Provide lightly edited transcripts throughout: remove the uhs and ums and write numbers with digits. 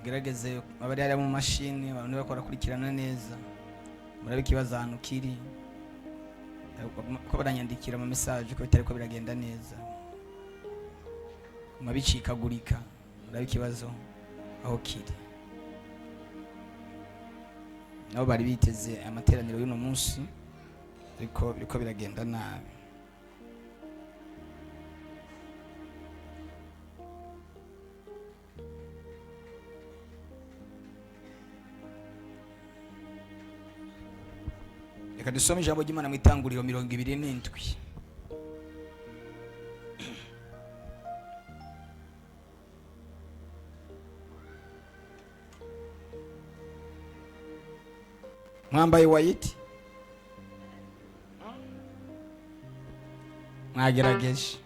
Mugerageze abari hariya mu mashini, abantu bariko barakurikirana neza, murabe ikibazo ahantu kiri, ko baranyandikira ama message ko bitariko biragenda neza, guma bicikagurika. Murabe ikibazo aho kiri. Nabo bari biteze amateraniro y'uno munsi, ariko biriko biragenda nabi. Reka dusome ijambo ry'Imana mu Itanguriro 27. Mwambaye white, mwagerageje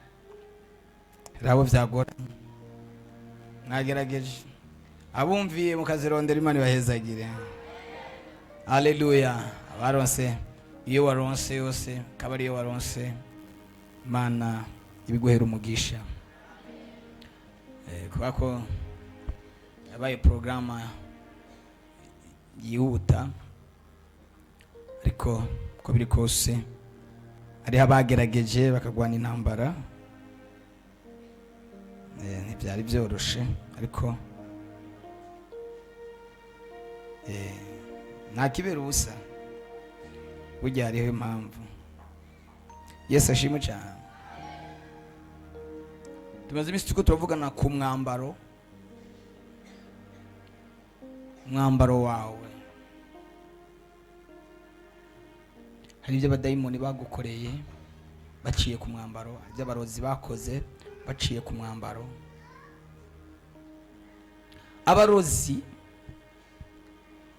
rabo byagora, mwagerageje. Abumviye mukazirondera, Imana ibahezagire. Haleluya. Abaronse, iyo waronse yose akaba ariyo waronse, Imana ibiguhera umugisha. Kubera ko yabaye porogaramu yihuta, ariko uko biri kose hariho abagerageje bakagwana intambara. Ntibyari byoroshe, ariko nta kibera ubusa, burya hariho impamvu. Yesu ashimwe cyane. Tumaze iminsi turiko turavugana ku mwambaro, umwambaro wawe. Hari ibyo abadayimoni bagukoreye baciye ku mwambaro, hari ibyo abarozi bakoze baciye ku mwambaro. Abarozi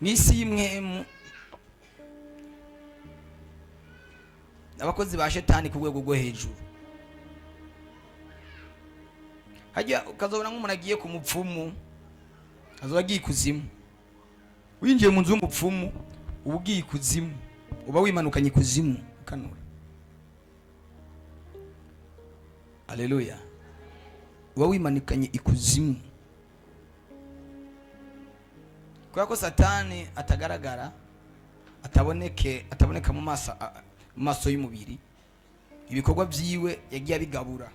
ni isi y'imwemu, abakozi ba shetani ku rwego rwo hejuru. Hajya ukazobona nk'umuntu agiye ku mupfumu, azoba agiye ikuzimu. Winjiye mu nzu y'umupfumu uba ugiye ikuzimu, uba wimanukanye ikuzimu ukanura. Haleluya. Uba wimanukanye ikuzimu, kubera ko Satani atagaragara, ataboneke, ataboneka mu maso, mu maso y'umubiri. Ibikorwa byiwe yagiye abigabura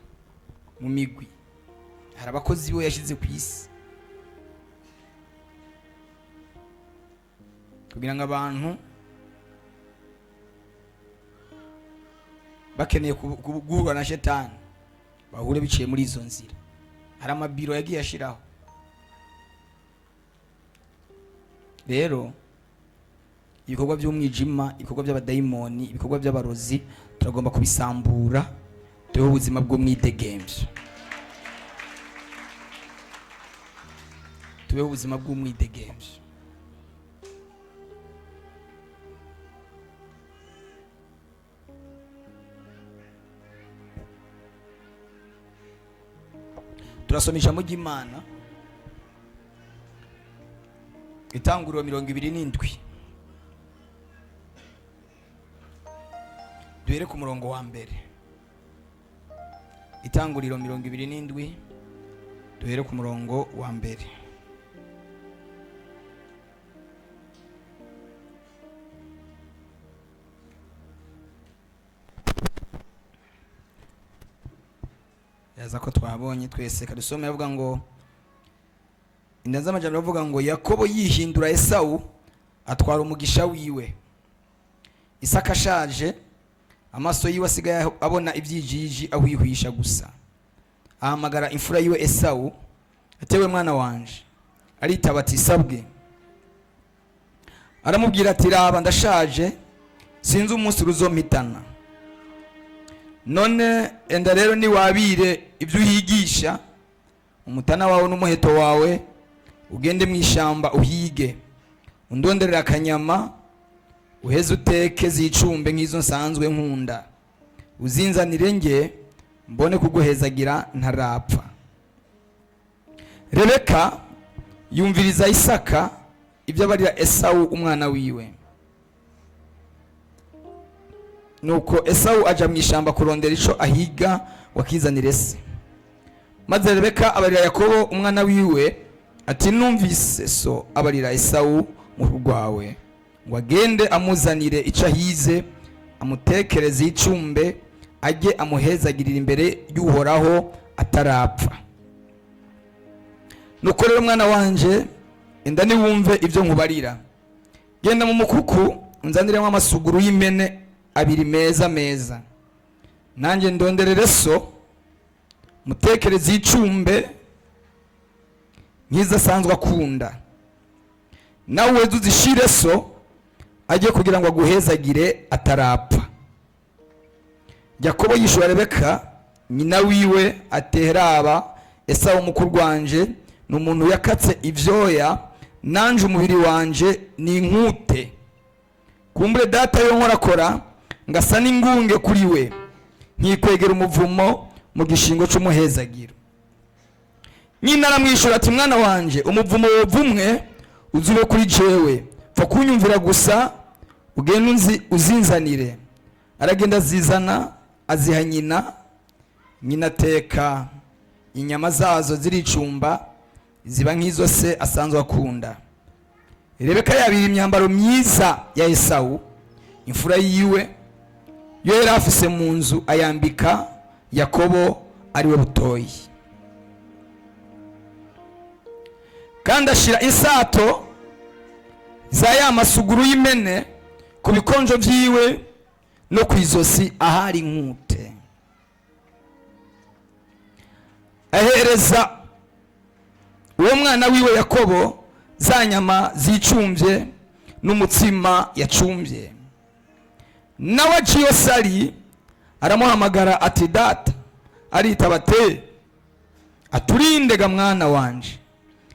mu migwi. Hari abakozi biwe yashyize ku isi kugira ngo abantu bakeneye guhura na shetani bahure biciye muri izo nzira. Hari amabiro yagiye ashiraho. Rero ibikorwa by'umwijima, ibikorwa by'abadayimoni, ibikorwa by'abarozi, turagomba kubisambura, tubeho ubuzima bw'umwidegemvyo, tubeho ubuzima bw'umwidegemvyo. Turasoma ijambo ry'Imana, Itanguriro 27, duhere ku murongo wa mbere. Itanguriro 27, duhere ku murongo wa mbere. Yaza ko twabonye twese kadusome. Avuga ngo inda z'amajyambere, avuga ngo Yakobo yihindura Esawu, atwara umugisha wiwe. Isaka ashaje, amaso yiwe asigaye abona ibyijiji, ahwihwisha gusa, ahamagara imfura yiwe Esawu, atewe mwana wanje. Aritaba ati sabwe. Aramubwira ati raba, ndashaje, sinzi umunsi ruzompitana. None enda rero niwabire ibyo uhigisha, umutana wawe n'umuheto wawe, ugende mu ishyamba uhige, undonderera akanyama, uheze uteke zicumbe nk'izo nsanzwe nkunda, uzinzanire nge mbone kuguhezagira ntarapfa. Rebeka yumviriza Isaka ibyo abarira Esawu umwana wiwe. Nuko Esawu aja mu ishyamba kurondera ico ahiga ngo akizanire se. Maze Rebeka abarira Yakobo umwana wiwe Ati numvise so abarira Esawu mu rwawe ngo agende amuzanire icyo ahize, amutekereze icumbe, ajye amuhezagirira imbere y'Uhoraho atarapfa. Nuko rero, mwana wanje, enda niwumve ibyo nkubarira. Genda mu mukuku unzaniremo amasuguru y'impene abiri meza meza, nanjye ndonderere so mutekereze icumbe nk'izo asanzwe akunda, nawe uzishire so ajye kugira ngo aguhezagire atarapfa. Yakobo yishura Rebeka nyina wiwe ateraba Esawu mukuru wanje ni umuntu yakatse ibyoya, nanje umubiri wanje ni inkute. Kumbure data yo nkorakora ngasa n'ingunge kuri we, nkikwegera umuvumo mu gishingo c'umuhezagiro. Nyina aramwishyura ati mwana wanje, umuvumo wovumwe uzube kuri jewe, pfa kunyumvira gusa, ugende unzi uzinzanire. Aragenda azizana, aziha nyina. Nyina ateka inyama zazo ziricumba, ziba nk'izo se asanzwe akunda. Rebeka yabira imyambaro myiza ya Esawu imfura yiwe yo yari afise mu nzu, ayambika Yakobo ariwe butoyi. Kandi ashira insato za ya masuguru y'impene ku bikonjo byiwe no ku izosi ahari inkute, ahereza uwo mwana wiwe Yakobo za nyama zicumbye n'umutsima yacumbye. Nawe aciye sari aramuhamagara ati data. Aritaba ate aturinde ga mwana wanje.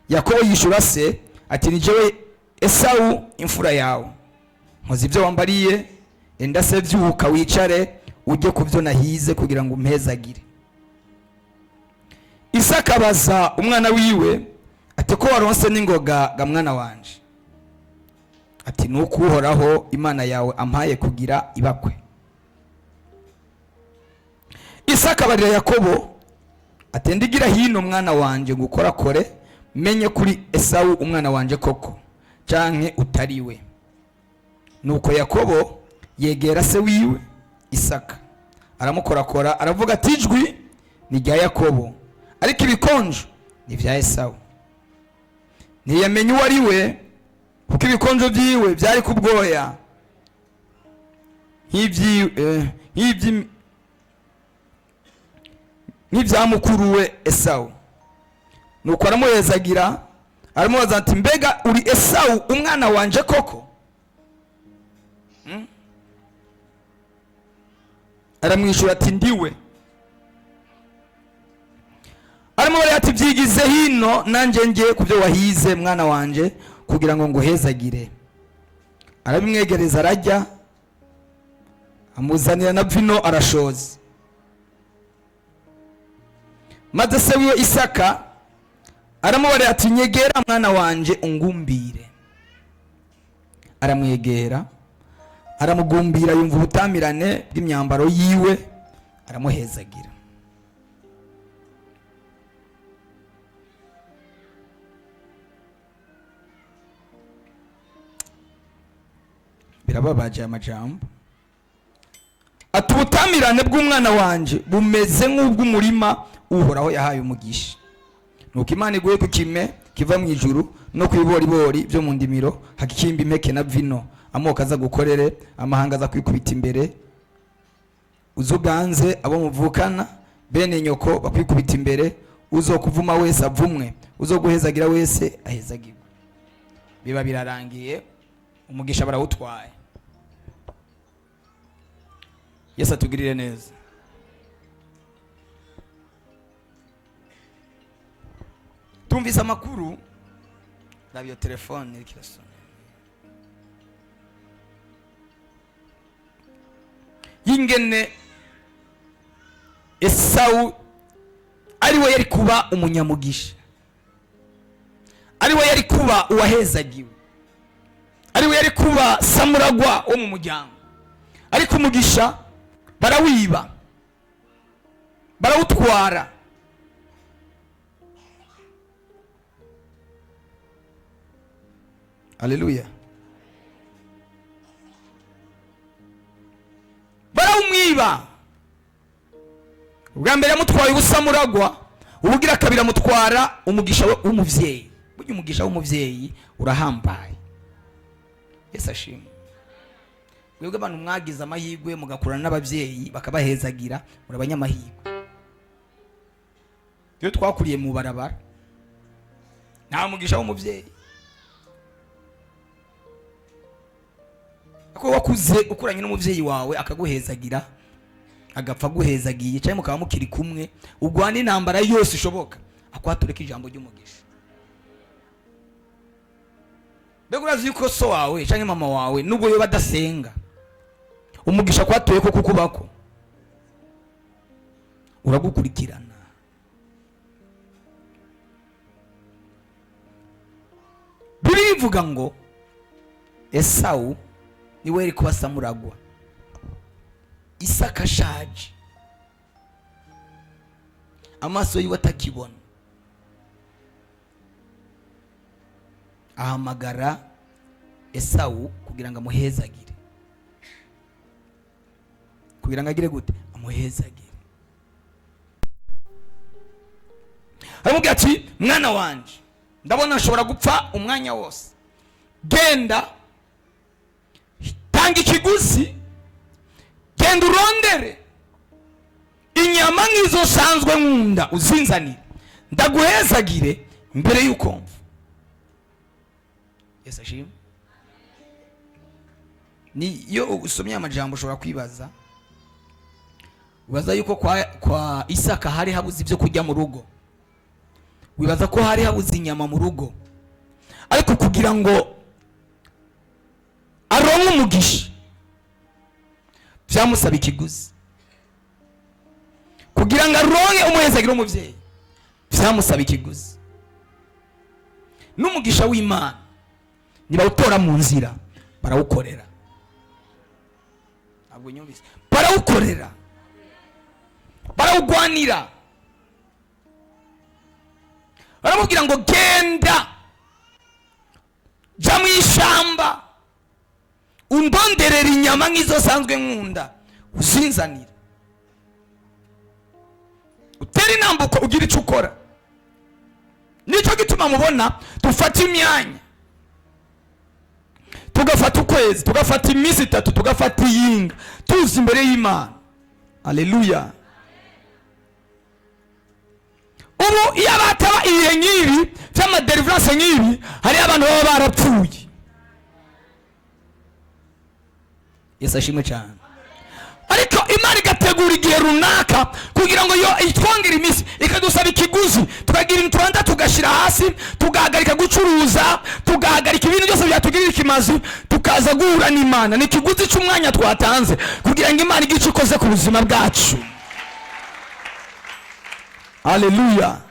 Yakobo yishura se ati ni jewe Esawu imfura yawe, nkoze ibyo wambariye. Enda se byuka wicare ujye ku byo nahize kugira ngo umpezagire. Isaka abaza umwana wiwe ati ko waronse n'ingoga ga mwana wanje? Ati nuko Uhoraho Imana yawe ampaye kugira ibakwe. Isaka abarira Yakobo ati ndigira hino mwana wanje ngukorakore, menye kuri Esawu umwana wanje koko canke utariwe. Nuko Yakobo yegera se wiwe Isaka aramukorakora, aravuga ati ijwi ni rya Yakobo, ariko ibikonjo ni ibya Esawu. Ntiyamenya uwo ari we, kuko ibikonjo byiwe byari ku bwoya nk'ibya mukuru we Esawu. Nuko aramuhezagira, aramubaza ati mbega uri Esawu umwana wanje koko? Aramwishyura ati ndiwe. Aramubaza ati byigize hino nanjye njye ku byo wahize mwana wanje kugira ngo nguhezagire. Arabimwegereza arajya, amuzanira na vino arashoza. Maze se wiwe Isaka aramubarira ati nyegera mwana wanje ungumbire. Aramwegera aramugumbira, yumva ubutamirane bw'imyambaro yiwe, aramuhezagira. Birababaje aya majambo. Ati ubutamirane bw'umwana wanje bumeze nk'ubw'umurima Uhoraho yahaye umugisha. Nuko Imana iguye ku kime kiva mu ijuru no ku biboribori byo mu ndimiro, hakikimba impeke na vino. Amoko aza gukorere, amahanga aza kwikubita imbere. Uzuganze abo muvukana, bene nyoko bakwikubita imbere. Uzokuvuma wese avumwe, uzoguhezagira wese ahezagirwe. Biba birarangiye, umugisha barawutwaye. Yesu atugirire neza. Tumvise amakuru, raba iyo telefone iriko irasona, y'ingene Esawu ariwe yari kuba umunyamugisha, ariwe yari kuba uwahezagiwe, ariwe yari kuba samuragwa wo mu muryango, ariko umugisha barawiba, barawutwara. Haleluya. Barawumwiba. Ubwa mbere yamutwaye ubusamuragwa, ubugira kabiri amutwara umugisha w'umuvyeyi. Burya umugisha w'umuvyeyi urahambaye. Yesu ashimwe. Mwebwe abantu mwagize amahirwe mugakurana n'ababyeyi bakabahezagira, muri abanyamahirwe. Iyo twakuriye mu barabara nta mugisha w'umuvyeyi. Ko wakuze ukuranye n'umuvyeyi wawe akaguhezagira, agapfa aguhezagiye, cyangwa mukaba mukiri kumwe, urwana intambara yose ishoboka akwatureka ijambo ry'umugisha. Mbega urazi yuko so wawe cyangwa mama wawe nubwo yoba adasenga, umugisha akwatuye ko kukubako uragukurikirana. Bibiliya ivuga ngo Esawu niwe yari kuba samuragwa. Isaka ashaje, amaso yiwe atakibona, ahamagara Esawu kugira ngo amuhezagire, kugira ngo agire gute? Amuhezagire. Aramubwira ati mwana wanje, ndabona nshobora gupfa umwanya wose, genda tanga ikiguzi, genda urondere inyama nk'izo nsanzwe nkunda uzinzanire, ndaguhezagire mbere y'uko mva. Yesu ashimwe. Ni iyo usomye amajambo ushobora kwibaza, wibaza yuko kwa Isaka hari habuze ibyo kurya mu rugo, wibaza ko hari habuze inyama mu rugo, ariko kugira ngo aronke umugisha byamusaba ikiguzi. Kugira ngo aronke umuhezagiro w'umuvyeyi byamusaba ikiguzi. N'umugisha w'Imana nibawutora mu nzira barawukorera. Ntabwo nyumvise. Barawukorera, barawugwanira. Baramubwira ngo genda jya mu ishamba undonderera inyama nk'izo sanzwe nkunda uzinzanire, utere intambuko ugira icyo ukora. Nicyo gituma mubona dufata imyanya, tugafata ukwezi, tugafata iminsi itatu, tugafata iyinga, tuza imbere y'Imana. Haleluya. Ubu iyo bataba ibihe nk'ibi by'amadelivrance nk'ibi, hari abantu baba barapfuye. Yesu ashimwe cyane. Ariko Imana igategura igihe runaka kugira ngo yo itwongere iminsi, ikadusaba ikiguzi, tukagira ibintu tubanza tugashyira hasi, tugahagarika gucuruza, tugahagarika ibintu byose byatugirira ikimazi, tukaza guhura n'Imana. Ni ikiguzi cy'umwanya twatanze kugira ngo Imana igire icyo ikoze ku buzima bwacu. Haleluya.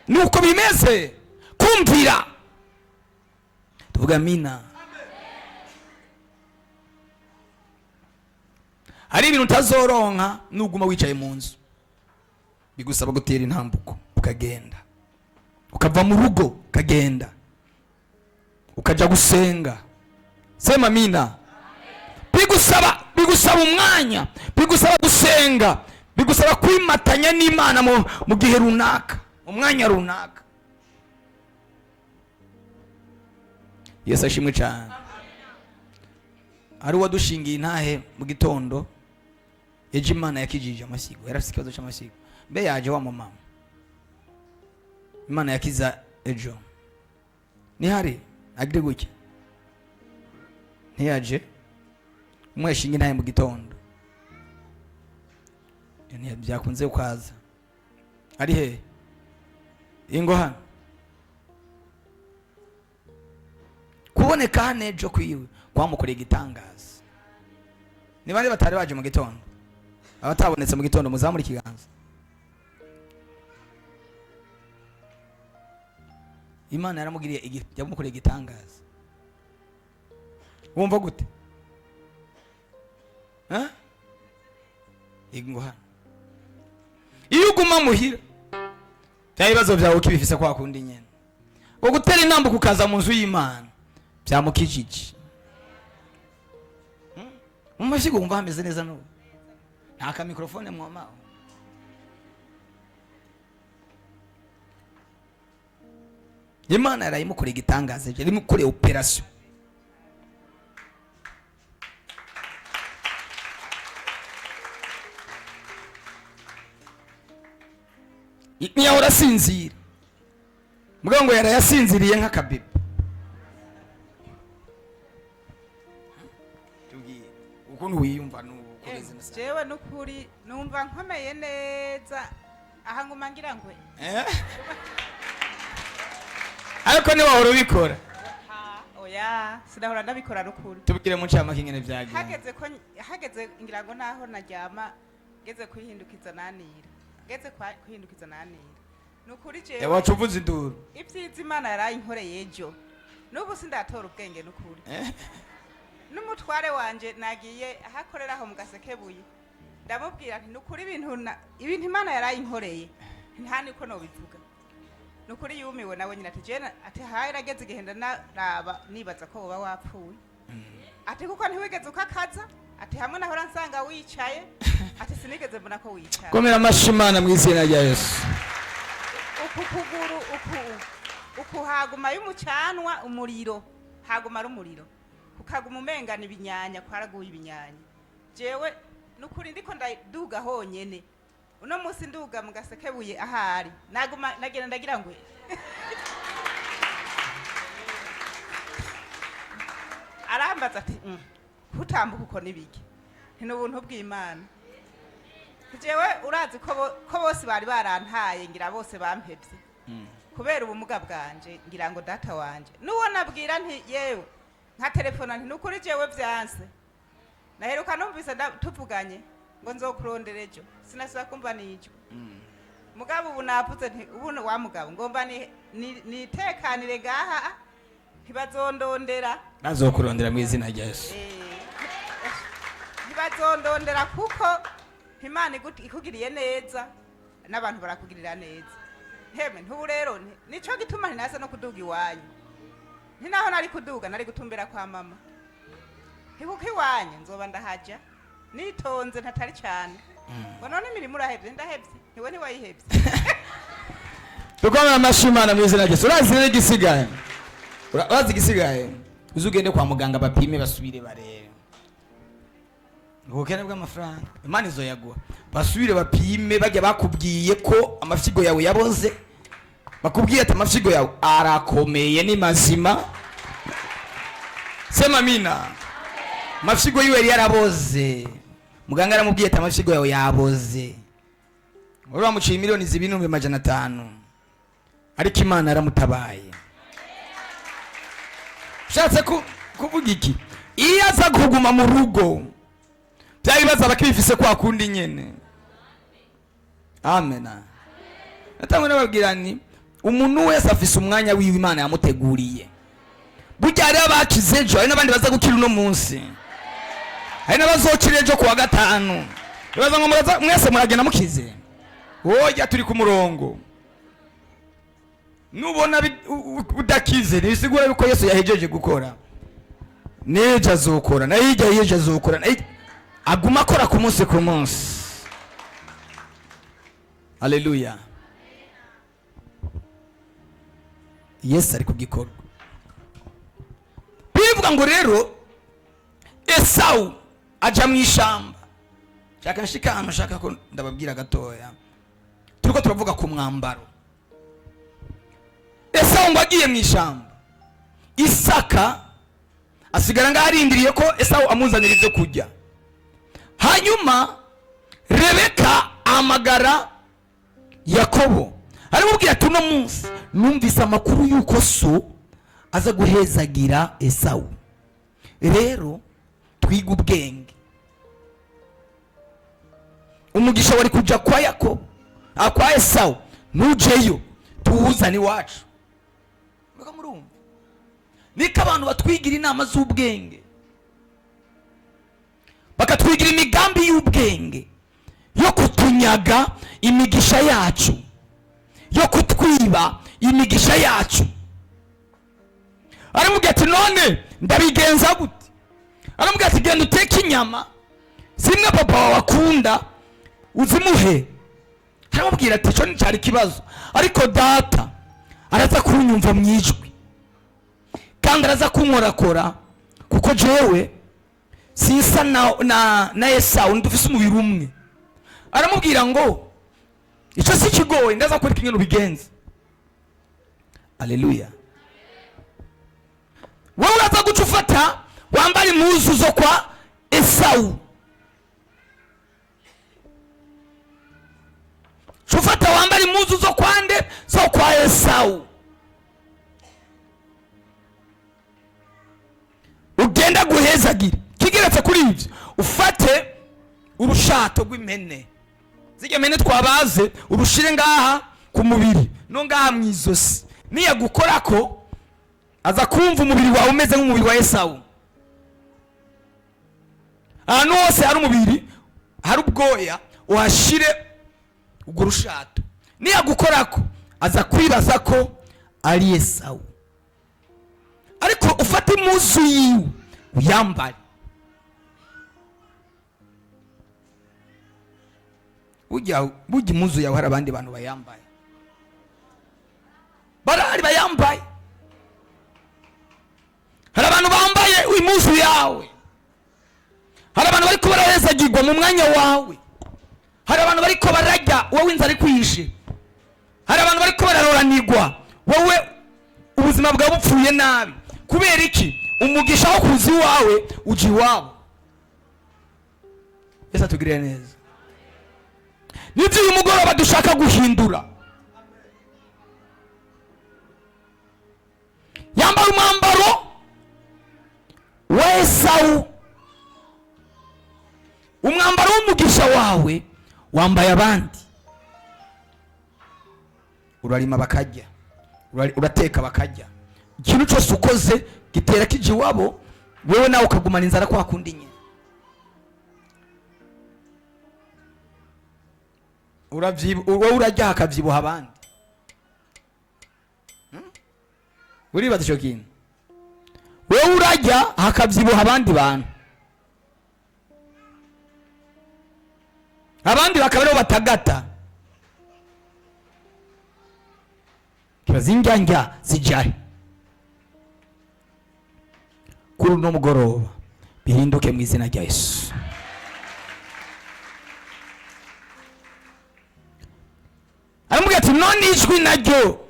Nuko bimeze kumvira. Tuvuga amina. Hari ibintu utazoronka nuguma wicaye mu nzu, bigusaba gutera intambuko ukagenda, ukava mu rugo ukagenda, ukaja gusenga. Sema amina. Bigusaba umwanya, bigusaba gusenga, bigusaba kwimatanya n'Imana mu gihe runaka, mu mwanya runaka. Yesu ashimwe cyane. Ari uwadushingiye intahe mu gitondo, ejo Imana yakijije amashyigo, yari afite ikibazo cy'amashyigo. Mbe yaje wa mama Imana yakiza ejo, nihari agire gutya, ntiyaje. Umwe yashinga intahe mu gitondo, byakunze kwaza. Ari he? Ingo hano. Kuboneka hano ejo kwiwe kwamukoreye igitangaza. Ni bande batari baje mu gitondo? Abatabonetse mu gitondo muzamure ikiganza. Imana yaramugiriye yamukoreye igitangaza. Wumva gute? Ha? Ingo hano. Iyo uguma muhira bya bibazo byawe ukibifise kwa kundi nyene, ugutera intambuko ukaza mu nzu y'Imana, Byamukijije mu mashyiga, wumva hameze neza n'ubu nta ka microphone mwomaho. Imana yarayimukoreye igitangaza, yarayimukoreye operation. Ntiyahora asinzira, mugabo ngo yarayasinziriye nk'akabibi. Tubwire ukuntu wiyumva n'ubu uko umeze neza. Jewe n'ukuri numva nkomeye neza, aha nguma ngira ngo Eh? Ariko ntiwahora ubikora? Ha, oya, sinahora ndabikora n'ukuri. Tubwire mu ncamake ingene vyagenze. Hageze ko hageze ngira ngo naho naryama, ngeze kwihindukiza nanira, ngeze kwihindukiza nanira, nukuri jewe Waca uvuza induru. Ibyiza Imana yarayinkoreye ejo, n'ubu sindatora ubwenge n'ukuri. Eh? N'umutware wanje nagiye aho akorera aho mu Gasekebuye, ndamubwira nti nukuri ibintu Imana yarayinkoreye nta niko nobivuga. Nukuri yumiwe nawe nyine, ati jena, ati hayi rageze igihe ndanaraba nibaza ko woba wapfuye, ati kuko ntiwigeze ukakaza, ati hamwe nahora nsanga wicaye, ati sinigeze mbona ko wicaye. Komera amashyi Imana mu izina rya Yesu. Uku kuguru uku uku haguma y'umucanwa umuriro, haguma ari umuriro, kukaguma umengana ibinyanya, kwaraguye ibinyanya. Jewe nukuri ndiko ndaduga honyene uno munsi, nduga mu Gasekebuye ahari naguma nagenda ndagira ngo arambaza ati kutambuka uko nibiki?" Nti ni ubuntu bw'Imana. Jewe urazi ko bose bari barantaye, ngira bose bampevye kubera ubumuga bwanje, ngira ngo data wanje nuwo nabwira nti yewe, nka telefona nti nukuri jewe vyanse. Naheruka numvise tuvuganye ngo nzokurondera ejo, sinasubira kumva n'ijwi. Mugabo ubu navuze nti ubu wa mugabo ngomba nitekanire ngaha, ntibazondondera. Bazokurondera mu izina rya Yesu. Ntibazondondera kuko Imana ikugiriye neza n'abantu barakugirira neza. Hemwe ntubu rero nico gituma ntinasa no kuduga iwanyu, ntinaho nari kuduga, nari gutumbera kwa mama, nti kuko iwanyu nzoba ndahaja nitonze ntatari cyane ngo none imirimo urahevye? Ndahevye, ntiwe ntiwayihevye. Dukomere amashyi Imana mu izina rya Yesu. Urazi rero igisigaye? Urazi igisigaye? Uze ugende kwa muganga bapime, basubire barebe ubukene bw'amafaranga Imana izoyaguha, basubire bapime bajya bakubwiye ko amafyigo yawe yaboze, bakubwiye ati amafyigo yawe arakomeye, ni mazima. Sema amina. Amafyigo yiwe yari yaraboze, muganga aramubwiye ati amafyigo yawe yaboze, wari wamuciye 2,500,000, ariko Imana yaramutabaye. Ushatse kuvuga iki? Iyo aza kuguma mu rugo, bya bibazo aba akibifise kwa kundi nyene. Amena. Natangwe nababwira ni umuntu wese afise umwanya wiwe Imana yamuteguriye. Burya hariho abakize ejo, hari n'abandi baza gukira uno munsi, hari n'abazokira ejo kuwa gatanu. Bibaza ngo mwese muragenda mukize? Oya, turi ku murongo. Nubona udakize, ntibisigura yuko Yesu yahejeje gukora. N'ejo azokora, na hirya y'ejo azokora, aguma akora ku munsi ku munsi. Haleluya! Yesu ari ku gikorwa. Bivuga ngo rero Esawu aja mu ishamba. Shaka nshika ahantu nshaka ko ndababwira gatoya. Turiko turavuga ku mwambaro. Esawu ngo agiye mu ishamba, Isaka asigara ngaho arindiriye ko Esawu amuzanira ibyo kurya. Hanyuma Rebeka ahamagara Yakobo, aramubwira ati uno munsi numvise amakuru y'uko so aza guhezagira Esawu, rero twiga ubwenge. Umugisha wari kuja kwa Yakobo, kwa Esawu, ntujeyo, tuwuzane iwacu. Mbega murumva niko abantu batwigira inama z'ubwenge, bakatwigira imigambi y'ubwenge yo kutunyaga imigisha yacu, yo kutwiba imigisha yacu. Aramubwira ati none ndabigenza gute? Aramubwira ati genda uteke inyama zimwe papa wawe akunda uzimuhe. Aramubwira ati icyo nticyari ikibazo, ariko data araza kunyumva mu ijwi kandi araza kunkorakora, kuko jewe sinsa na Esawu, ndufise umubiri umwe. Aramubwira ngo icyo si kigoye, ndaza kwereka ingene ubigenza. Aleluya. Wowe uraza guca ufata wambara impuzu zo kwa Esawu, ca ufata wambara impuzu zo kwa nde? Zo kwa Esawu, ugenda guhezagira. Kigeretse kuri ibyo, ufate urushato rw'impene, zirya mpene twabaze, urushire ngaha ku mubiri no ngaha mu izosi. Niyagukorako aza kumva umubiri wawe umeze nk'umubiri wa Esawu. Ahantu hose hari umubiri, hari ubwoya, uhashire urwo rushato. Niyagukorako aza kwibaza ko ari Esawu. Ariko ufate impuzu yiwe uyambare. Burya impuzu yawe hari abandi bantu bayambaye, barahari bayambaye. Hari abantu bambaye impuzu yawe, hari abantu bariko barahezagirwa mu mwanya wawe, hari abantu bariko bararya wowe inzara ikwishe, hari abantu bariko bararoranirwa wowe ubuzima bwawe bupfuye nabi. Kubera iki? Umugisha wo kuza iwawe uja iwabo. Yesu atugirire neza. Nibyo uyu mugoroba dushaka guhindura. Yambara umwambaro wa Esawu, umwambaro w'umugisha wawe wambaye abandi. Urarima bakarya, urateka bakarya, ikintu cyose ukoze gitera kija iwabo, wewe nawe ukagumana inzara kwa kundi nyine. Wowe urarya hakabyibuha abandi. Uribaza icyo kintu? Wowe urarya hakabyibuha abandi bantu, abandi bakaba aribo batagata. Kibaza injyanja zijahe. Kuri uno mugoroba bihinduke mu izina rya Yesu. Aramubwira ati none ijwi naryo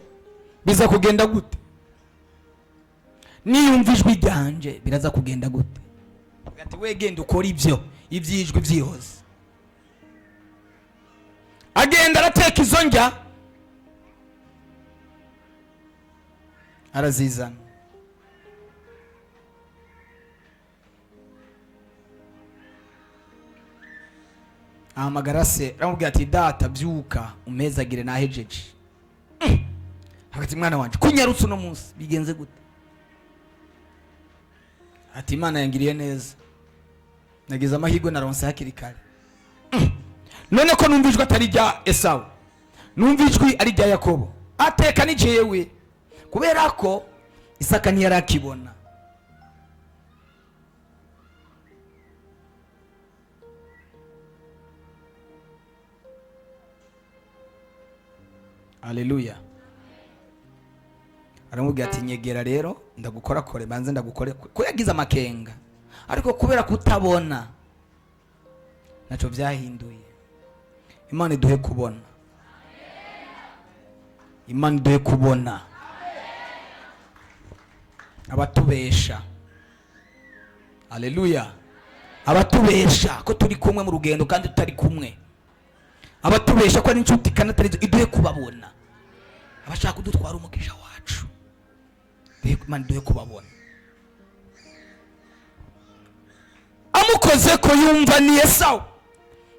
biza kugenda gute? Niyumva ijwi ryanje biraza kugenda gute? Ati we genda ukora ibyo iby'ijwi byihoze. Agenda arateka izo njya arazizana. Ahamagara se, aramubwira ati data byuka umpezagire nahejeje. Hagati mwana wanje kunyarutse uno munsi bigenze gute? Ati Imana yangiriye neza, nagize amahirwe naronse hakiri kare. None ko numva ijwi atari rya Esawu, numva ijwi ari rya Yakobo, ateka ni jewe. Kubera ko Isaka ntiyarakibona. Haleluya. Aramubwira ati nyegera rero ndagukorakore, banze ndagukore. Ko yagize amakenga, ariko kubera kutabona naco byahinduye. Imana iduhe kubona, Imana iduhe kubona abatubesha. Haleluya. Abatubesha ko turi kumwe mu rugendo kandi tutari kumwe, abatubesha ko ari inshuti kandi atari zo, iduhe kubabona. Abashaka kudutwara umugisha wacu, Imana iduhe kubabona. Amukoze ko yumva ni Esawu,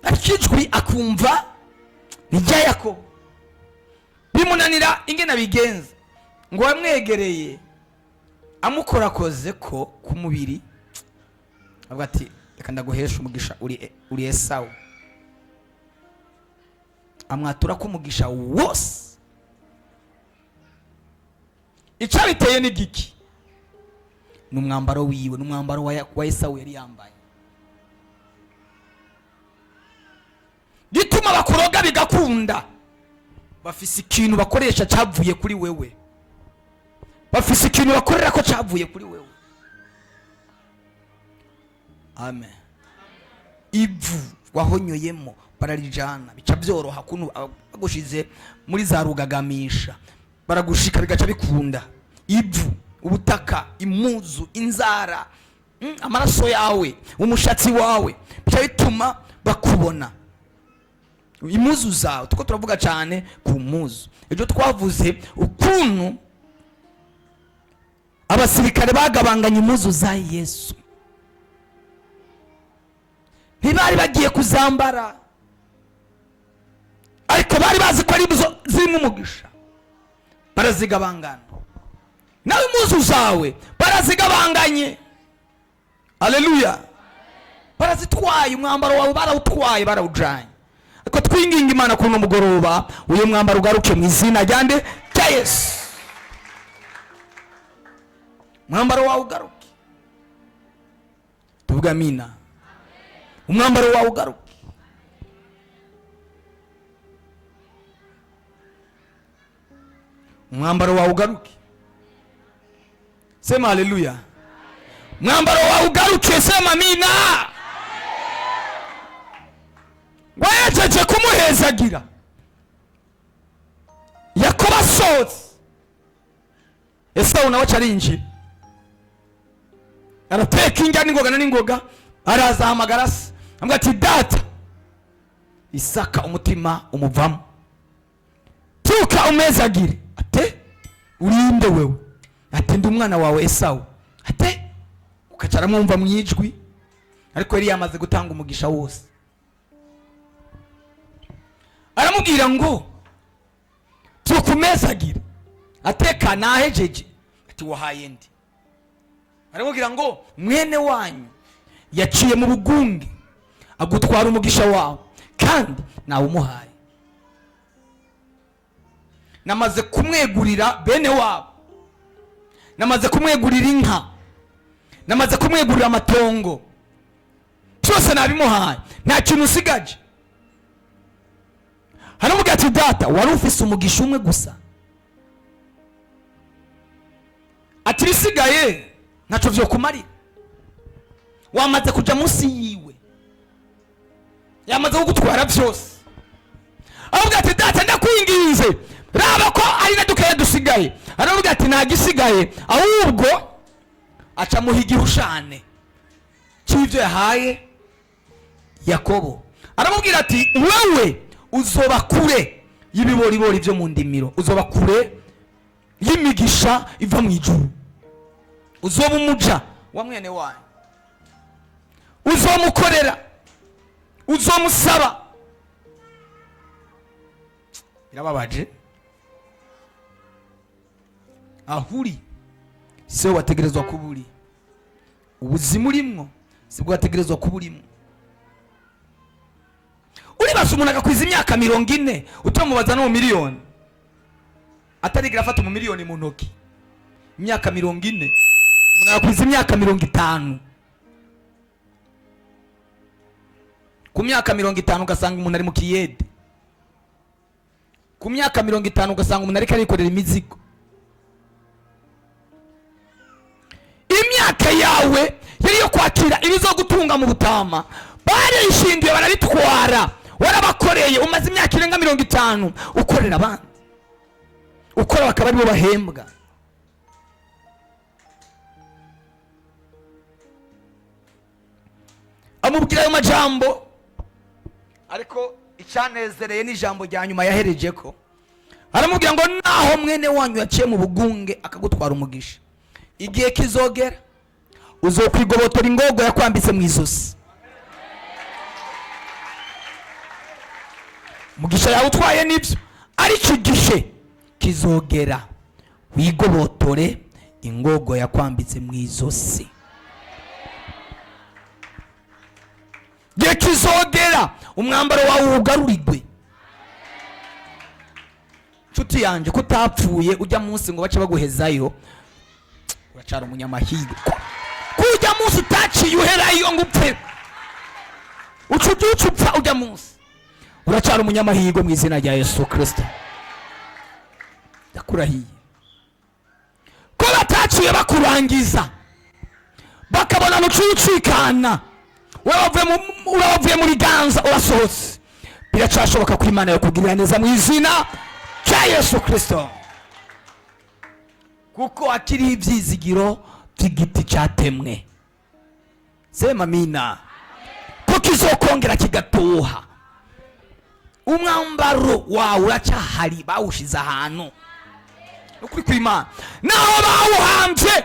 ariko ijwi akumva ni rya Yakobo. Bimunanira ingene abigenza, ngo wamwegereye amukorakoze ko ku mubiri, avuga ati reka ndaguhesha umugisha, uri Esawu. Amwatura ko umugisha wose. Icabiteye ni giki? Ni umwambaro wiwe, ni umwambaro wa Esawu yari yambaye. Gituma bakuroga bigakunda, bafise ikintu bakoresha cyavuye kuri wewe, bafise ikintu bakorera ko cyavuye kuri wewe. Amen. Ivu wahonyoyemo bararijana, bica byoroha. Kuntu bagushize muri za rugagamisha, baragushika bigaca bikunda. Ivu, ubutaka, imuzu, inzara, amaraso yawe, umushatsi wawe, bica bituma bakubona. Imuzu zawe, tuko turavuga cyane ku muzu. Ejo twavuze ukuntu abasirikare bagabanganye imuzu za Yesu. Ntibari bagiye kuzambara, ariko bari bazi ko ari izo zirimo umugisha, barazigabangana. Nawe impuzu zawe barazigabanganye. Aleluya! Barazitwaye, umwambaro wawe barawutwaye, barawujanye. Ariko twinginga Imana kuri uno mugoroba, uyu mwambaro ugaruke mu izina rya nde? Rya Yesu. Umwambaro wawe ugaruke. Tuvuga amina. Umwambaro wawe ugaruke. Umwambaro wawe ugaruke. Sema haleluya. Mwambaro wawe ugaruke. Sema amina. Wayejeje kumuhezagira, Yakobo asohotse, Esawu nawe acarinjira, arateka indya n'ingoga na n'ingoga, araza ahamagara se, amubwira ati: "Data." Isaka umutima umuvamo. "Tuka umezagire." Ate: "Urinde wewe?" Ati: "Ndi umwana wawe Esawu." Ate ukaca aramwumva mu ijwi, ariko yari yamaze gutanga umugisha wose. Aramubwira ngo: "Tukumezagire." Ateka nahejeje. Ati: "Wahaye ndi?" Aramubwira ngo: "Mwene wanyu yaciye mu bugunge agutwara umugisha wawe, kandi nawumuhaye. Namaze kumwegurira bene wabo, namaze kumwegurira inka, namaze kumwegurira amatongo, byose nabimuhaye, nta kintu usigaje." Haramubwira ati: "Data, wari ufise umugisha umwe gusa." Ati: "Ibisigaye ntacyo vyokumarira, wamaze kuja munsi yiwe, yamaze kugutwara byose." Aravuga ati: "Data, ndakwinginze, raba ko ari na dukeya dusigaye." Aravuga ati: "Nta gisigaye." Ahubwo aca muha igihushane cy'ibyo yahaye Yakobo. Aramubwira ati: "Wewe uzoba kure y'ibiboribori byo mu ndimiro, uzoba kure y'imigisha iva mu ijuru, uzoba umuja wa mwene wanyu, uzomukorera, uzomusaba." Birababaje. Aho uri siho wategerezwa kuba uri, ubuzima urimwo sibwo wategerezwa kuba urimo. Uribaza umuntu agakwiza imyaka 40, utamubaza no mu miliyoni, atarigira afata mu miliyoni mu ntoki. Imyaka 40, umuntu agakwiza imyaka 50. Ku myaka 50 ugasanga umuntu ari mu kiyede. Ku myaka 50 ugasanga umuntu ariko arikorera imizigo. Imyaka yawe yari iyo kwakira ibizogutunga mu butama, barishingiye barabitwara. Warabakoreye, umaze imyaka irenga 50 ukorera abandi, ukora bakaba aribo bahembwa. Amubwira ayo majambo, ariko icyanezereye n'ijambo rya nyuma yahereje ko aramubwira ngo: "Naho mwene wanyu yaciye mu bugunge akagutwara umugisha, igihe kizogera uzokwigobotora ingogo yakwambitse mu izosi." Umugisha yawe utwaye nibyo, ariko igihe kizogera wigobotore ingogo yakwambitse mu izosi. Igihe kizogera umwambaro wawe wugarurirwe. Nshuti yanjye, ko utapfuye ujya munsi ngo bace baguhezayo. Uracyari umunyamahirwe kujya munsi utaciye uherayo ngo upfe, uca ubyuca upfa ujya munsi. Uracyari umunyamahirwe mu izina rya Yesu Kirisito. Ndakurahiye ko bataciye bakurangiza, bakabona mucucikana, urabavuye mu biganza, urasohotse. Biracyashoboka ko Imana yakugirira neza mu izina rya Yesu Kirisito, kuko akiriho ibyizigiro by'igiti cyatemwe. Sema amina. Ko kizokongera kigatoha. Umwambaro wawe uracyahari, bawushize ahantu. Ukuri kw'Imana, naho bawuhambye,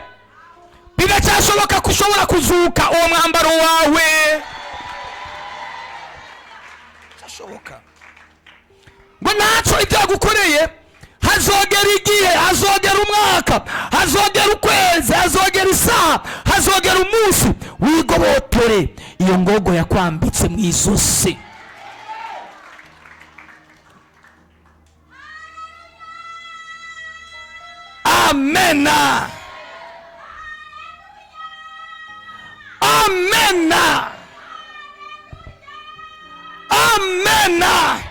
biracyashoboka ko ushobora kuzuka uwo mwambaro wawe. Cyashoboka ngo ntacyo ibyo yagukoreye. Hazogera igihe, hazogera umwaka, hazogera ukwezi, hazogera isaha, hazogera umunsi wigobotore iyo ngogo yakwambitse mu izosi. Amena, amena, amena.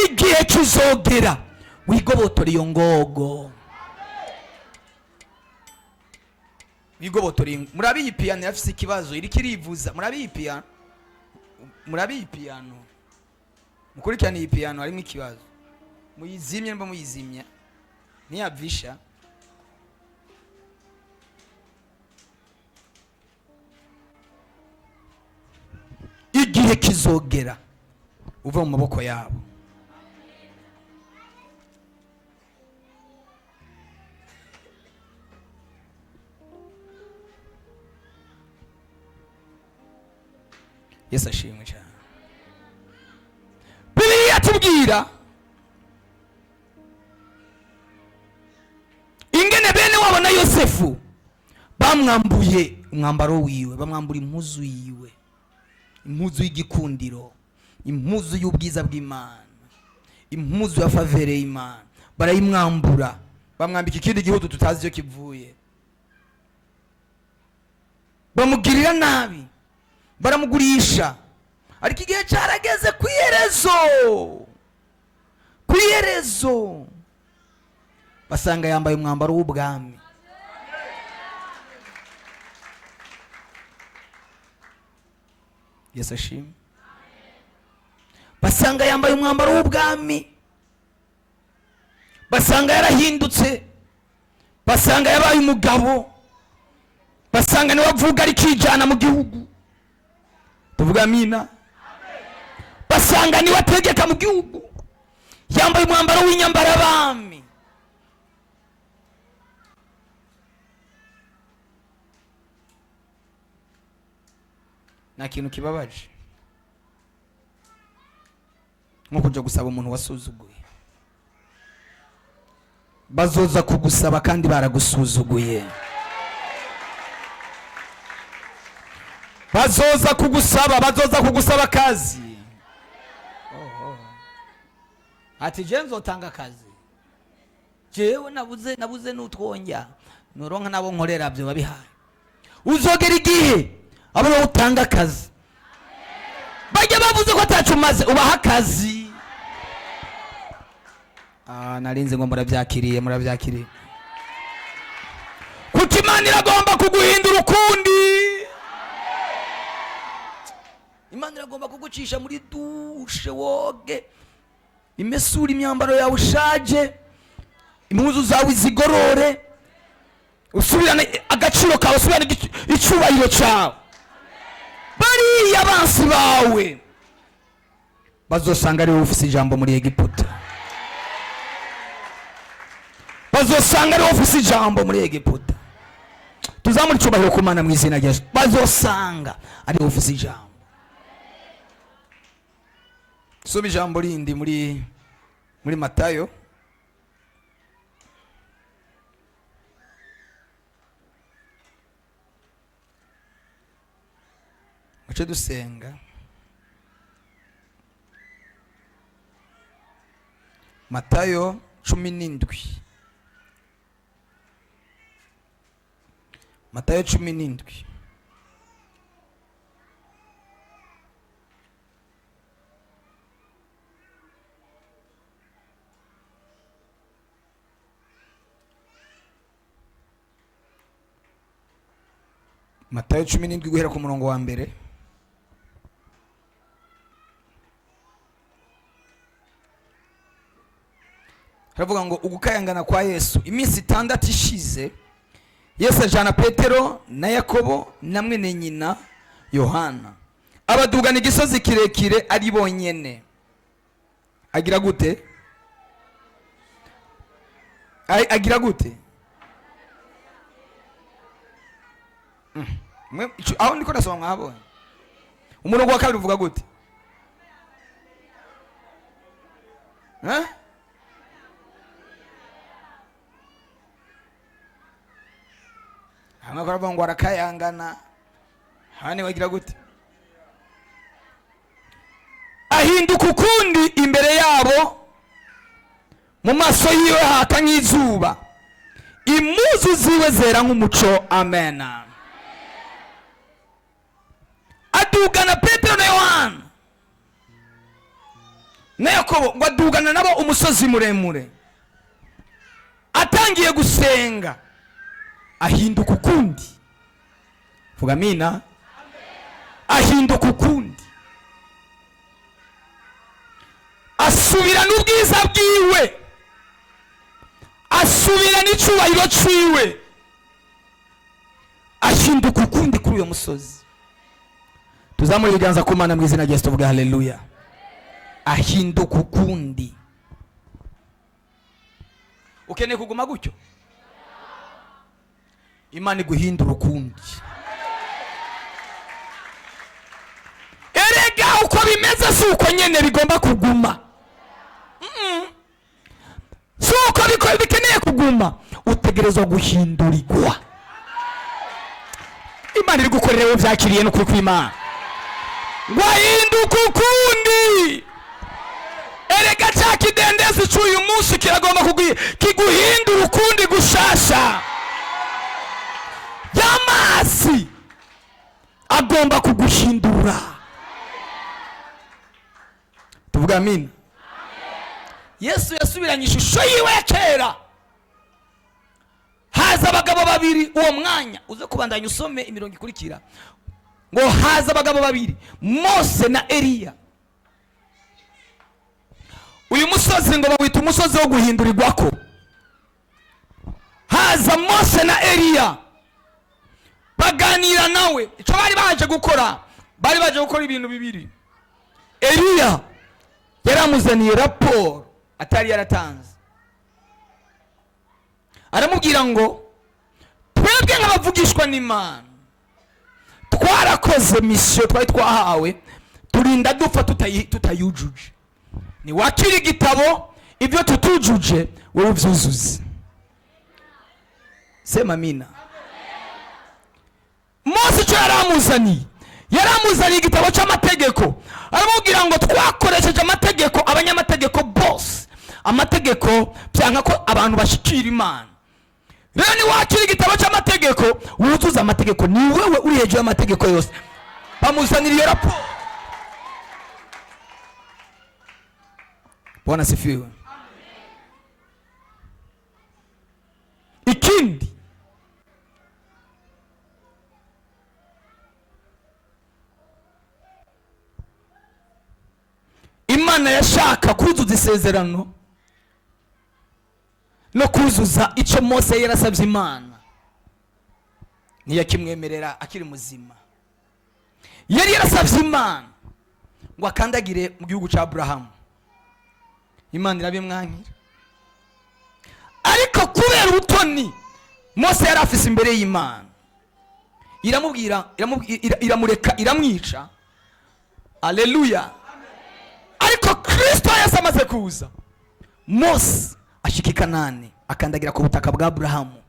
Igihe kizogera wigobotore iyo ngogo, wigobotore iyo. Murabe iyi piyano yafise ikibazo, iriko irivuza. Murabe iyi piyano, murabe iyi piyano, mukurikirane iyi piyano, harimo ikibazo. Muyizimye, nimba muyizimya ntiyavisha. Igihe kizogera uva mu maboko yabo. Yesu ashimwe cyane. Bibiliya tubwira ingene bene wabo na Yosefu bamwambuye umwambaro wiwe, bamwambura impuzu yiwe, impuzu y'igikundiro, impuzu y'ubwiza bw'Imana, impuzu ya faveur y'Imana. Barayimwambura, bamwambika ikindi gihugu tutazi icyo kivuye. Bamugirira nabi, baramugurisha. Ariko igihe cyarageze, ku iherezo, ku iherezo basanga yambaye umwambaro w'ubwami. Yesu ashimwe. Basanga yambaye umwambaro w'ubwami, basanga yarahindutse, basanga yabaye umugabo, basanga niwe avuga arikijana mu gihugu. Tuvuga amina. Basanga niwe ategeka mu gihugu, yambaye umwambaro w'inyambarabami. Nta kintu kibabaje nko kujya gusaba umuntu wasuzuguye. Bazoza kugusaba kandi baragusuzuguye. Bazoza kugusaba, bazoza kugusaba akazi. Ati: "Je nzotanga akazi, jewe nabuze, nabuze n'utwongya nuronka nabo nkorera." Byo babihaye. Uzogera igihe abo wowe utanga akazi, bajya bavuze ko atacu umaze, ubaha akazi. Ah, narinze ngo murabyakiriye, murabyakiriye, kuko Imana iragomba kuguhindura ukundi. Imana iragomba kugucisha muri douche, woge, imesura imyambaro yawe ushaje, impuzu zawe zigorore, usubirane agaciro kawe, usubirane icyubahiro cyawe. Bariya bansi bawe bazosanga ari wowe ufise ijambo muri Egiputa, bazosanga ari wowe ufise ijambo muri Egiputa. Tuzamura icyubahiro ku Mana mu izina rya Yesu. Bazosanga ari wowe ufise ijambo. Soma ijambo rindi muri Matayo. Muce dusenga. Matayo 17. Matayo 17. Matayo 17 guhera ku murongo wa mbere. Haravuga ngo ugukayangana kwa Yesu. Iminsi 6 ishize, Yesu ajana Petero na Yakobo na mwene nyina Yohana, abadugana igisozi kirekire ari bonyene. Agira gute? Agira gute? Aho ndiko ndasoma mwabonye. Umurongo wa kabiri uvuga gute? Eh? Hamwe baravuga ngo arakayangana, hane bagira gute? Ahinduka ukundi imbere yabo, mu maso yiwe haka nk'izuba, impuzu ziwe zera nk'umuco. Amen. Adugana Petero na Yohana na Yakobo, ngo adugana nabo umusozi muremure. Atangiye gusenga ahinduka ukundi. Vuga amina. Ahinduka ukundi, asubirana ubwiza bwiwe, asubirana icyubahiro ciwe, ahinduka ukundi kuri uyo musozi. Tuzamure ibiganza ku Mana mu izina rya Yesu, tuvuge haleluya. Ahinduka ukundi. Ukeneye kuguma gutyo? Imana iguhindura ukundi. Erega uko bimeze si uko nyene bigomba kuguma. Si uko bikeneye kuguma, utegerezwa guhindurirwa. Imana iri gukorera wowe byakiriye n'ukuri kw'Imana. Wahinduka ukundi. Erega cya kidendezi cy'uyu munsi kiragomba kiguhindura ukundi gushasha. Y'amazi agomba kuguhindura. Tuvuga amin. Yesu yasubiranye ishusho yiwe ya kera. Haza abagabo babiri uwo mwanya, uze kubandanya usome imirongo ikurikira. Ngo haza abagabo babiri, Mose na Eliya. Uyu musozi ngo bawita umusozi wo guhindurirwako. Haza Mose na Eliya baganira nawe. Icyo bari baje gukora, bari baje gukora ibintu bibiri. Eliya yaramuzaniye raporo atari yaratanze, aramubwira ngo twebwe nk'abavugishwa n'Imana twarakoze misiyo twari twahawe, turinda dupfa tutayujuje. Ni wakira igitabo, ibyo tutujuje wowe ubyuzuze. Sema amina. Mose icyo yaramuzaniye, yaramuzaniye igitabo cy'amategeko, aramubwira ngo twakoresheje amategeko, abanyamategeko bose amategeko byanka ko abantu bashikira Imana. Rero ni wakira igitabo cy'amategeko wuzuza amategeko, ni wewe uri hejuru y'amategeko yose. Bamuzanira iyo raporo. Bwana asifiwe. Ikindi, Imana yashaka kuzuza isezerano no kuzuza icyo Mose yarasabye Imana, ntiyakimwemerera akiri muzima. Yari yarasabye Imana ngo akandagire mu gihugu cya Abrahamu, Imana irabimwankira. Ariko kubera ubutoni Mose yari afise imbere y'Imana, iramureka, iramwica. Haleluya. Ariko Kristo Yesu amaze kuza, Mose ashika i Kanani, akandagira ku butaka bwa Abrahamu.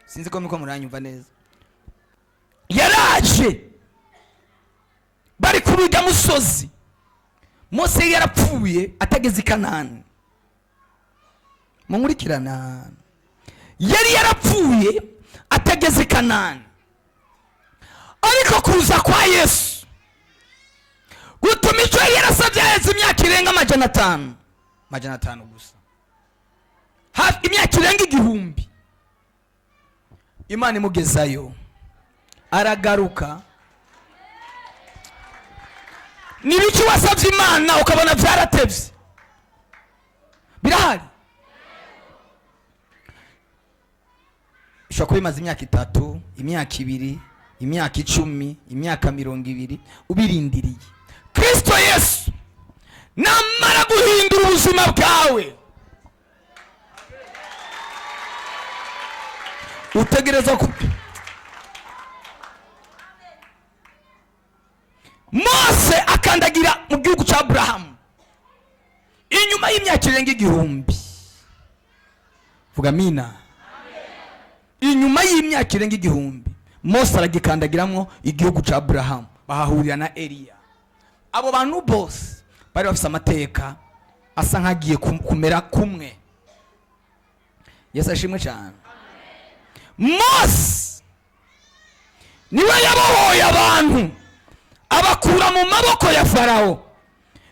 Sinzi ko muriko muranyumva neza. Yaraje bari kuri urya musozi, Mose yarapfuye atageze i Kanani. Munkurikirana. Yari yarapfuye Atageze i Kanani. Ariko kuza kwa Yesu gutuma icyo yari yarasabye yaheze imyaka irenga 500, 500 gusa, hafi imyaka irenga 1000, Imana imugezayo aragaruka. Ni biki wasabye Imana ukabona byaratebye? Birahari. Ushobora kuba bimaze imyaka 3, imyaka 2, imyaka 10, imyaka 20 ubirindiriye. Kristo Yesu namara guhindura ubuzima bwawe, utegereza ku Mose akandagira mu gihugu cya Aburahamu inyuma y'imyaka irenga 1000. Vuga amina. Inyuma y'imyaka irenga 1000 Mose aragikandagiramwo igihugu cya Aburahamu, bahahurira na Eliya. Abo bantu bose bari bafise amateka asa nkagiye kumera kumwe. Yesu ashimwe cyane. Mose niwe yabohoye abantu abakura mu maboko ya Farawo,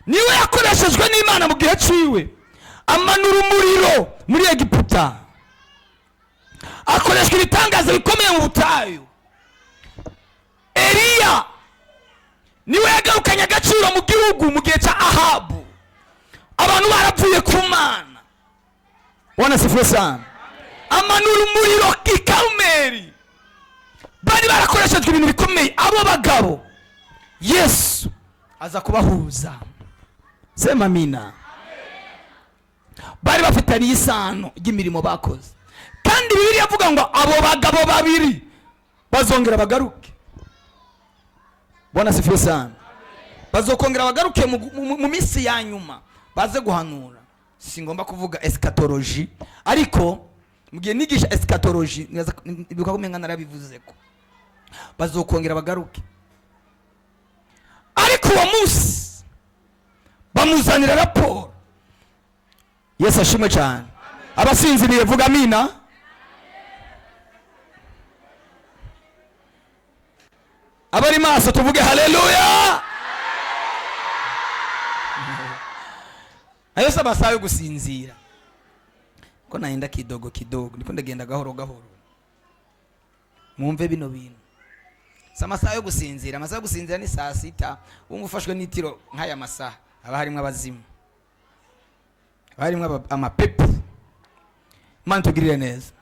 niwe yakoreshejwe n'Imana mu gihe ciwe, amanura umuriro muri Egiputa, akoreshwa ibitangaza bikomeye mu butayu. Eliya niwe yagarukanye agaciro mu gihugu mu gihe cya Ahabu, abantu barapfuye ku Mana. Bwana sifiwe sana. Amanura umuriro i Karumeli, bari barakoreshejwe ibintu bikomeye. Abo bagabo Yesu aza kubahuza. Sema amina. Bari bafitanye isano ry'imirimo bakoze, kandi Bibiliya ivuga ngo abo bagabo babiri bazongera bagaruke. Bwana sifiwe sana. Bazokongera bagaruke mu minsi ya nyuma baze guhanura. Singomba kuvuga eschatology, ariko mugihe nigisha eschatology nibuka ko umenga narabivuze ko bazokongera bagaruke. Ariko uwo munsi bamuzanira raporo. Yesu ashimwe cyane. Abasinziriye vuga amina. Abari maso tuvuge haleluya. Ayo si amasaha yo gusinzira, ko naenda kidogo kidogo, ndiko ndagenda gahoro gahoro. Mwumve bino bintu, si amasaha yo gusinzira. Amasaha yo gusinzira ni saa sita. Wumva ufashwe n'itiro nk'aya masaha, haba harimo abazimu, haba harimo amapepu. Imana tugirire neza.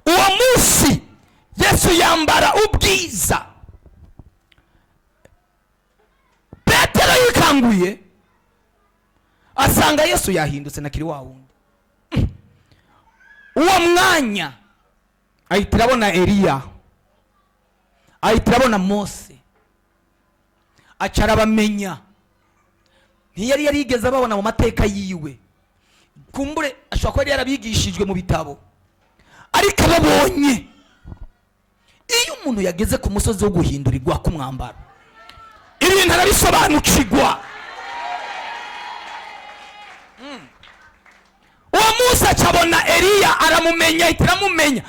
Uwo munsi Yesu yambara ubwiza. Petero yikanguye asanga Yesu yahindutse nakiri wa wundi. Uwo mwanya ahita arabona Eliya, ahita arabona Mose, aca arabamenya. Ntiyari yarigeze ababona mu mateka yiwe, kumbure ashobora kuba yari yarabigishijwe mu bitabo, ariko ababonye. Iyo umuntu yageze ku musozi wo guhindurirwa k'umwambaro, ibintu arabisobanukirwa. Uwo munsi acabona Eliya aramumenya, ahita aramumenya.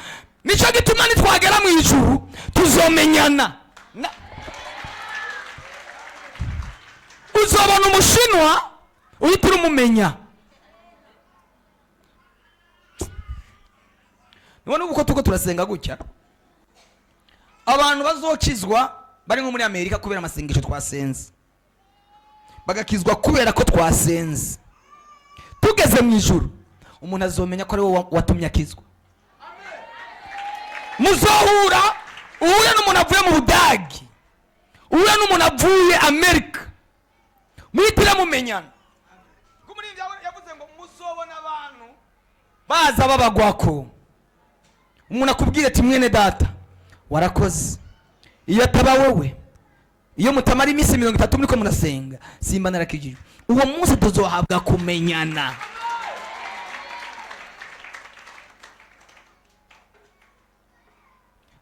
Nico gituma nitwagera mu ijuru tuzomenyana. Uzobona umushinwa uhita urumumenya. Nubona uko tuko turasenga gutya, abantu bazokizwa bari nko muri Amerika kubera amasengesho twasenze, bagakizwa kubera ko twasenze. Tugeze mu ijuru umuntu azomenya ko ari wowe watumye akizwa. Muzohura uhuye n'umuntu avuye mu Budagi, uhuye n'umuntu avuye Amerika, muhitire mumenyana. Kuko muri ibyo yavuze ngo muzobona abantu baza babagwako. Umuntu akubwira ati mwene data warakoze, iyo ataba wowe, iyo mutamara iminsi 30 muriko murasenga, simba narakijijwe. Uwo munsi tuzohabwa kumenyana.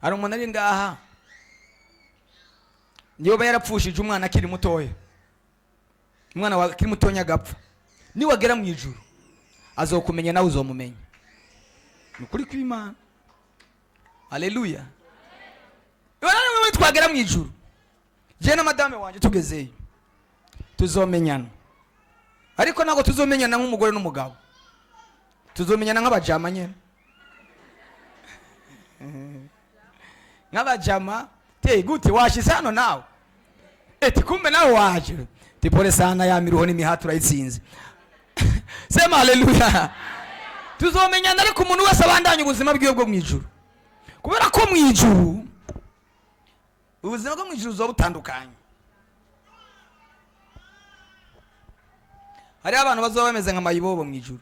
Hari umuntu ari ngaha yoba yarapfushije umwana akiri mutoya, umwana wa akiri mutoya agapfa, niwagera mu ijuru azokumenya nawe uzomumenya. Ni ukuri kw'Imana. Haleluya. Ibona twagera mu ijuru, je na madame wanje tugezeyo tuzomenyana, ariko ntabwo tuzomenyana nk'umugore n'umugabo, tuzomenyana nk'abajama nyene, nk'abajama. Te gute washyize hano nawe? Eti kumbe nawe waje? Ti pole sana, ya miruho n'imihati urayitsinze. Sema haleluya. Tuzomenyana, ariko umuntu wese abandanya ubuzima bwiwe bwo mu ijuru, kubera ko mu ijuru ubuzima bwo mu ijuru buzoba butandukanye. Hariho abantu bazoba bameze nka mayibobo mu ijuru.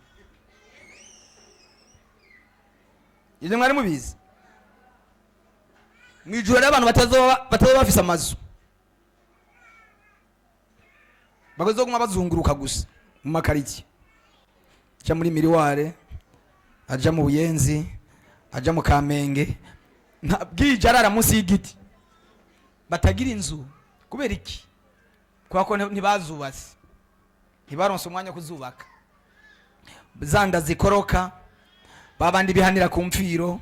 Ibyo mwari mubizi? Mu ijuru hariho abantu batazoba bafise amazu, bazoguma bazunguruka gusa mu makaritsiye, aja muri miriware, aja mu Buyenzi, aja mu Kamenge, bwije arara munsi y'igiti, batagira inzu. Kubera iki? Kubera ko ntibazubatse, ntibaronse umwanya wo kuzubaka. Zanda zikoroka, babandi bihanira ku mfiro,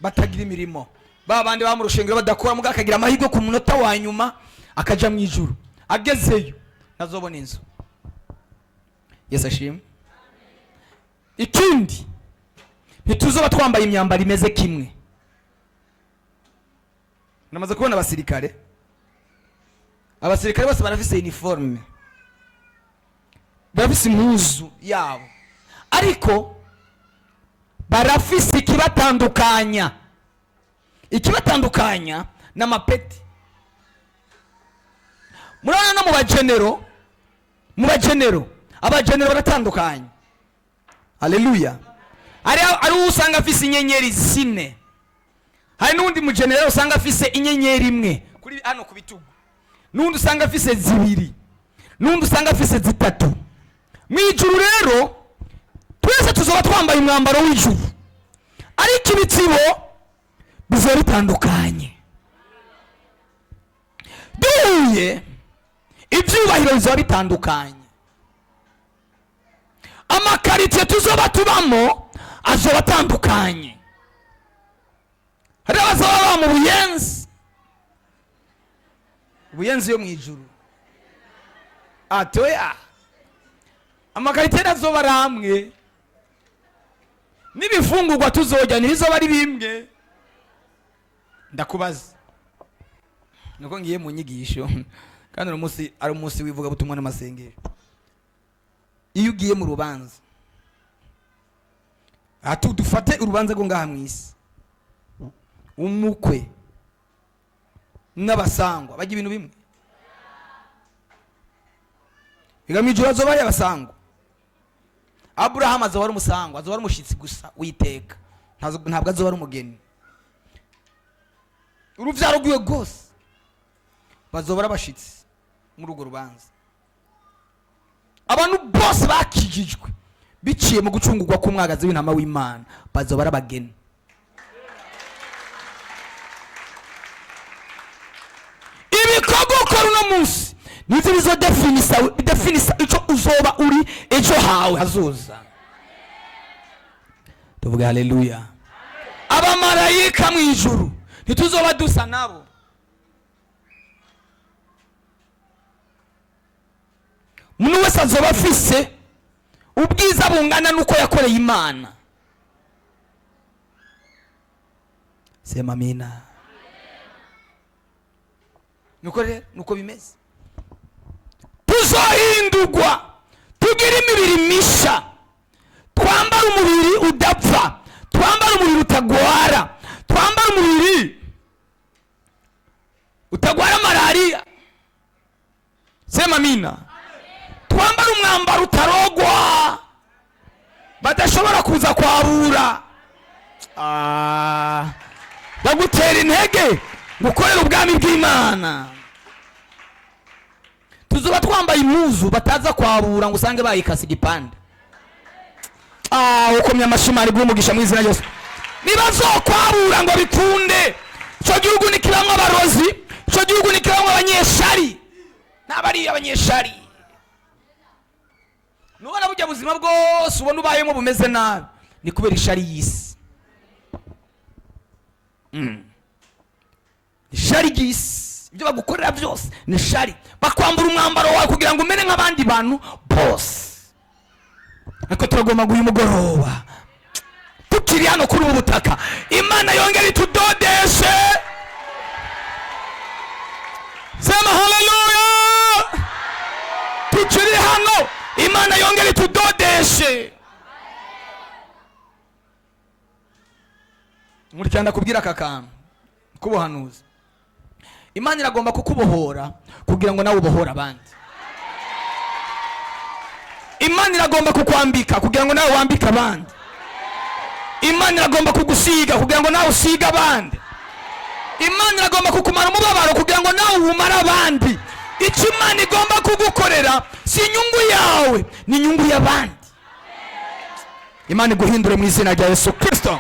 batagira imirimo, babandi baba mu rushengero badakora, mugabo akagira amahirwe ku munota wa nyuma akaja mu ijuru, agezeyo ntazobona inzu. Yesu ashimwe. Ikindi, ntituzoba twambaye imyambaro imeze kimwe. Namaze kubona abasirikare, abasirikare bose barafise uniforme, barafise impuzu yabo, ariko barafise ikibatandukanya. Ikibatandukanya n'amapeti. Murabona no mu bagenero, abagenero baratandukanye. Haleluya. Hari uwo usanga afise inyenyeri zine, hari n'undi mugenero usanga afise inyenyeri imwe kuri hano ku bitugu, n'undi usanga afise zibiri, n'undi usanga afise zitatu. Mu ijuru rero twese tuzoba twambaye umwambaro w'ijuru, ariko ibitsibo bizoba bitandukanye. Duhuye ibyubahiro bizoba bitandukanye, amakaritiye tuzoba tubamo azoba atandukanye. Hari abazoba baba mu Buyenzi, Buyenzi yo mu ijuru atoya, amakaritiye nazoba ari amwe, n'ibifungurwa tuzojya ntibizoba ari bimwe. Ndakubaza, nuko ngiye mu nyigisho, kandi uno munsi ari umunsi w'ivugabutumwa n'amasengesho. Iyo ugiye mu rubanza, aha dufate urubanza rwo ngaha mu isi, umukwe n'abasangwa bajya ibintu bimwe? Biga mu ijuru azoba ari abasangwa. Aburahamu azoba ari umusangwa, azoba ari umushitsi gusa witeka, ntabwo azoba ari umugeni. Uruvyaro rwiwe rwose bazoba ari abashitsi muri urwo rubanza. Abantu bose bakijijwe biciye mu gucungurwa k'umwagazi w'intama w'Imana bazoba ari abageni. Ibikorwa ukora uno munsi nivyo bizodefinisa ico uzoba uri ejo hawe hazoza. Tuvuge haleluya. Abamarayika mu ijuru ntituzoba dusa nabo. Umuntu wese azoba afise ubwiza bungana nuko yakoreye Imana. Sema amina. Nuko rero nuko bimeze. Tuzohindurwa tugire imibiri misha, twambara umubiri udapfa, twambara umubiri utagwara, twambara umubiri utagwara malaria. Sema amina. Twambara umwambaro utarogwa, badashobora kuza kwabura. Bagutera intege gukorera ubwami bw'Imana. Tuzoba twambaye impuzu bataza kwabura ngo usange bayikase igipande. Ukomye amashimari bw'umugisha mu izina ryose. Nibazokwabura ngo bikunde. Ico gihugu ni kibamwe abarozi, ico gihugu ni kibamwe abanyeshari. N'abari abanyeshari. Nubona burya buzima bwose ubona ubayemo bumeze nabi, ni kubera ishari y'isi. Ishari ry'isi, ibyo bagukorera byose ni ishari. Bakwambura umwambaro wawe kugira ngo umere nk'abandi bantu bose. Ariko turagomba guha umugoroba tukiri hano kuri ubu butaka, Imana yongera itudodeshe. Sema haleluya! Tukiri hano, Imana yongera itudodeshe. Nkurikirana, ndakubwira aka kantu k'ubuhanuzi. Imana iragomba kukubohora kugira ngo nawe ubohore abandi. Imana iragomba kukwambika kugira ngo nawe wambike abandi. Imana iragomba kugusiga kugira ngo nawe usige abandi. Imana iragomba kukumara umubabaro kugira ngo nawe umare abandi. Icyo Imana igomba kugukorera si inyungu yawe, ni inyungu y'abandi. Imana iguhindure mu izina rya Yesu Kirisito.